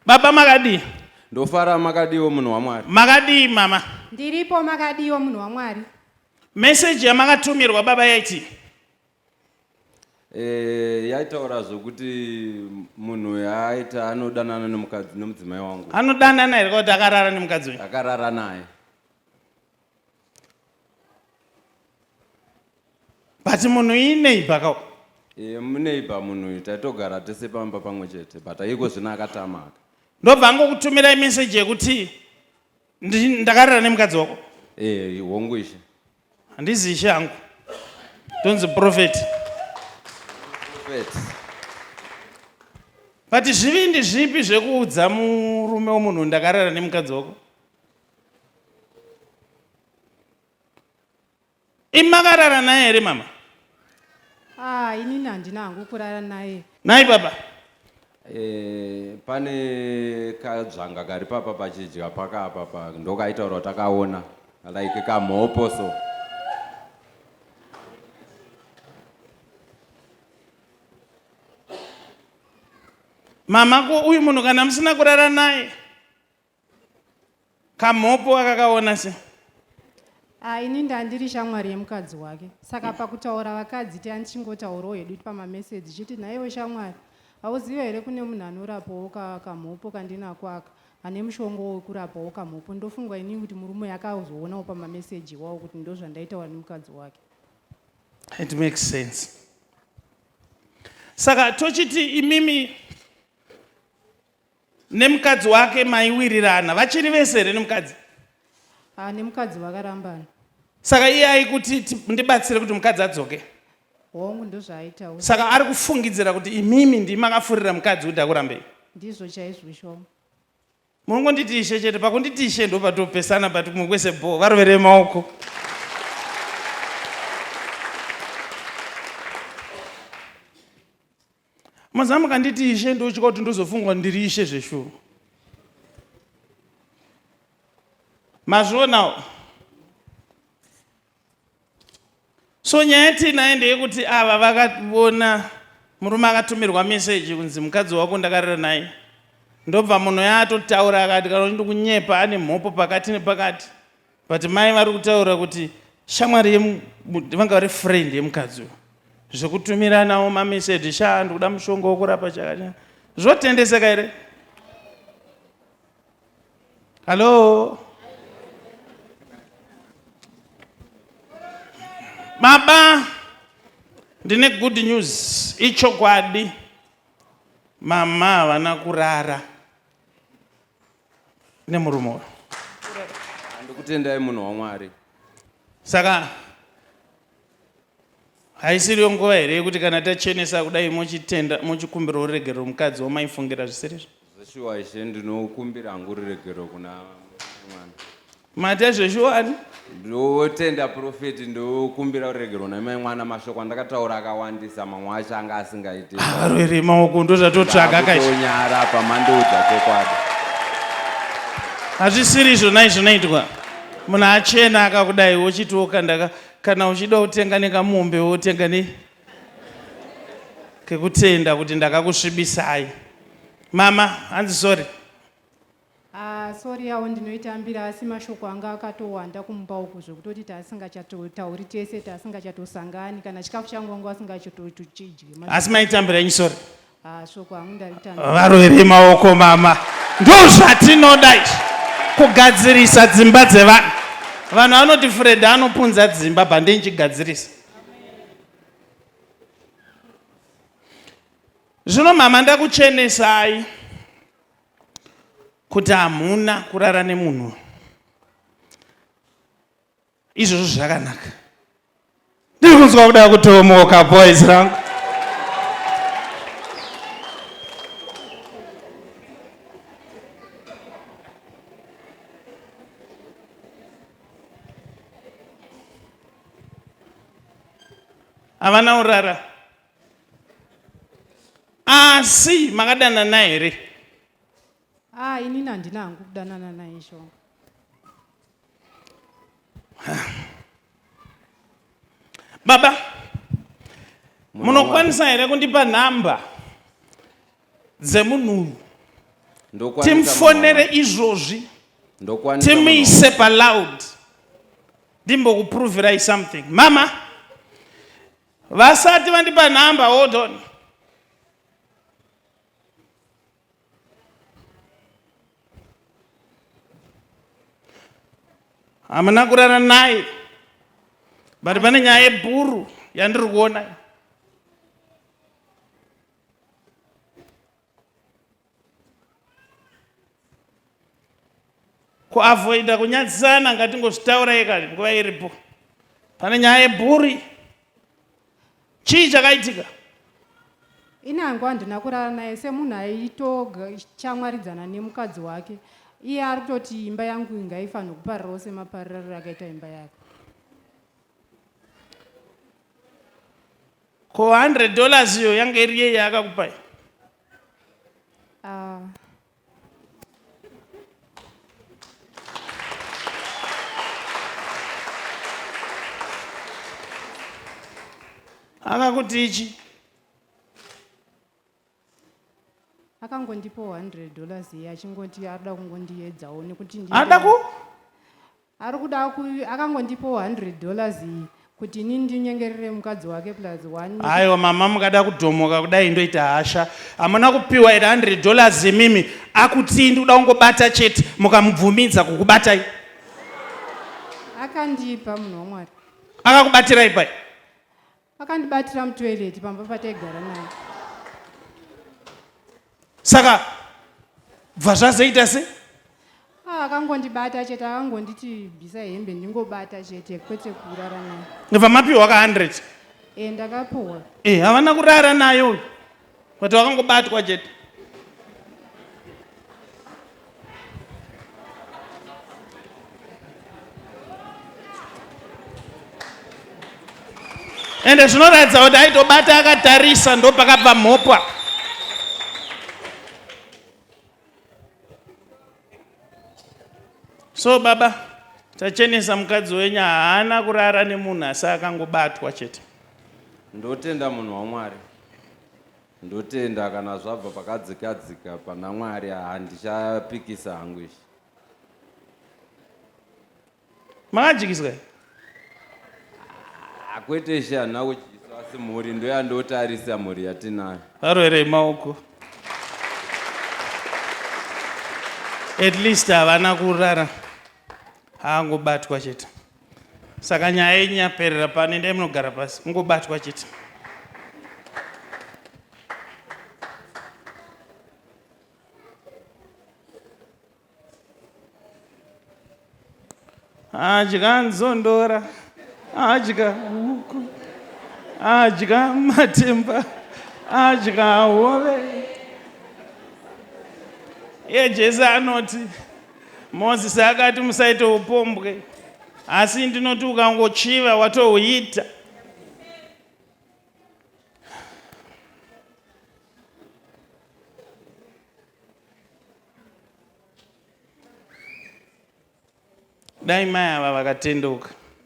Baba makadii? Ndofara makadiwo munhu waMwari. Makadii mama? Ndiripo makadiwo munhu waMwari. Message yamakatumirwa baba yaiti? Eh, yaitaura zvokuti munhu yaaita anodanana nemukadzi nemudzimai wangu. Anodanana here kuti akarara nemukadzi uyu? Akarara naye. But munhu ineighbor ka? Eh, muneighbor munhu uyu taitogara tese pamba pamwe chete but iko zvino akatama aka. Ndobva angokutumirai message yekuti ndakarara nemukadzi wako. Eh, hongu ishe. Handizi ishe hangu. Ndonzi prophet. Prophet. But zvivindi zvipi zvekuudza murume wemunhu ndakarara nemukadzi wako? Imi makarara naye here mama? Ah, inini handina hangu kurara naye. Nhai baba. Eh, pane kadzvanga kari papa pachidya paka apa pa ndokaitaura kuti akaona like kamhopo so. Mama ko uyu munhu kana musina kurara naye Kamhopo akakaona se. Ah, ini ndandiri shamwari yemukadzi wake saka pakutaura vakadzi tia ndichingotaurawo hedu pamameseji chiti nhaiwe shamwari hauzive here kune munhu anorapawo kamhopo kandinako aka ane mushongo wekurapawo kamhopo ndofunga inini kuti murume akazoonawo pamameseji iwawo kuti ndozvandaitaura nemukadzi wake. It makes sense. Saka tochiti imimi Nemukadzi wake maiwirirana vachiri vese here nemukadzi? Ah, nemukadzi vakarambana. Saka iye aikuti ndibatsire kuti mukadzi adzoke? Hongu, ndozvaaitaura. Saka ari kufungidzira kuti imimi ndimi makafurira mukadzi kuti akurambei? Ndizvo chaizvo isho. Munongonditi ishe chete, pakunditi ishe ndopatopesana but kumwe kwese bho, varoverei maoko. Mazuva mukanditi ishe ndotya kuti ndozofungwa ndiri ishe zveshuwa. Mazvionawo. So nyaya yatiinayo ndeyekuti ava vakaona murume akatumirwa meseji kunzi mukadzi wako ndakarara naye. Ndobva munhu yaatotaura akati kana uchindi kunyepa ane mhopo pakati nepakati. But mai vari kutaura kuti shamwari vanga vari friend yemukadzi uyu zvekutumiranawo mameseji shaa ndikuda mushonga wokurapa chakati zvotendeseka here hallo baba ndine good news ichokwadi mama havana kurara nemurume uyu. Ndikutendai munhu waMwari. Saka haisiriyo nguva here yekuti kana tachenesa kudai mochitenda mochikumbira ruregerero mukadzi wamaifungira zvisirizvo? Zveshuwa ishe ndinokumbira hangu ruregerero kuna mwana. Mati azveshuwa ani? Ndotenda profeti ndokumbira ruregerero namai mwana mashoko andakataura akawandisa mamwe acho anga asingaiti. Varoverei maoko ndozvatotsvaga kaizvi. Ndakutonyara pamandiudza chokwadi. Hazvisiri izvo nai zvinoitwa. Munhu achena akakudai wochiti wokanda kana uchida kutenga nekamombe wotenga ne kekutenda kuti ndakakusvibisai. Mama, hanzi sorry. Ah, sorry yawo ndinoitambira asi mashoko anga akatowanda kumba uku zvekutoti taasingachatotauri tese taasingachatosangani kana chikafu changu vanga vasingachatochidyi. Asi maitambira henyu sorry. Ah, shoko hangu ndaritambira. Varoverei maoko mama. Ndozvatinoda izvi. Kugadzirisa dzimba dzevanhu. Vanhu vanoti Fred anopunza dzimba bhandei nchigadzirisa. Zvino mama ndakuchenesai. kuti hamuna kurara nemunhu izvozvo zvakanaka ndiri kunzwa kuda kutomoka boys rangu havana kurara Asi makadanana here? Ah, inini handina hangu kudanana naye Shonga. Baba, munokwanisa here kundipa nhamba dzemunhu uyu? Ndokwanisa Timufonere munhu izvozvi. Ndokwanisa munhu Timuise paloud. Ndimbokuprovirai something. Mama, vasati vandipa nhamba, hold on. Hamuna kurara naye. But pane nyaya yebhuru yandiri kuona. Kuavoida kunyadzisana ngatingozvitaurai kare nguva iripo. Pane nyaya yebhuri. Chii chakaitika? Ini hangu handina kurara naye semunhu aitoshamwaridzana nemukadzi wake. Iye ari kutoti imba yangu ngaifanirwe kuparirawo semapaririro akaita imba yake. Ko 100 dollars iyo yanga iri yei yaakakupai? Ah. Akakuti ichi? Akangondipa 100 dollars iye achingoti arikuda kungondiedzawo nekuti ndi Ada ku? Ari kuda ku akangondipa 100 dollars iyi kuti ini ndinyengerere mukadzi wake plus one. Aiwa mama mukada kudhomoka kudai ndoita hasha. Hamuna kupiwa here 100 dollars imimi akutii ndikuda kungobata chete mukamubvumidza kukubatai. Akandipa munhu waMwari. Akakubatirai pai? Akandibatira mutoilet pamba pataigara naye. Saka bva zvazoita se? Ah, akangondibata chete akangonditi bvisa hembe ndingobata chete kwete kurara naye. Ndobva mapiwa ka 100. Eh, ndakapuwa. Eh, havana kurara naye uyu. But wakangobatwa chete. Ende zvinoratidza kuti aitobata akatarisa ndopakabva mhopwa. So baba tachenesa mukadzi wenyu haana kurara nemunhu asi akangobatwa chete. Ndotenda munhu waMwari. Ndotenda kana zvabva pakadzikadzika pana Mwari handichapikisa hangu izvi. Makajikiswa here? Ah, kwete ishe handina kudyiswa asi mhuri ndoyandotarisa mhuri yatinayo. Varoverei maoko. At least havana kurara. Haangobatwa chete. Saka nyaya yenyu yaperera pano, endai munogara pasi, mungobatwa chete. Adya nzondora, adya huku, adya matemba, adya hove. Iye Jesu anoti Mozisi akati musaite upombwe, asi ndinoti ukangochiva watohuita. Dai mai ava vakatendeuka.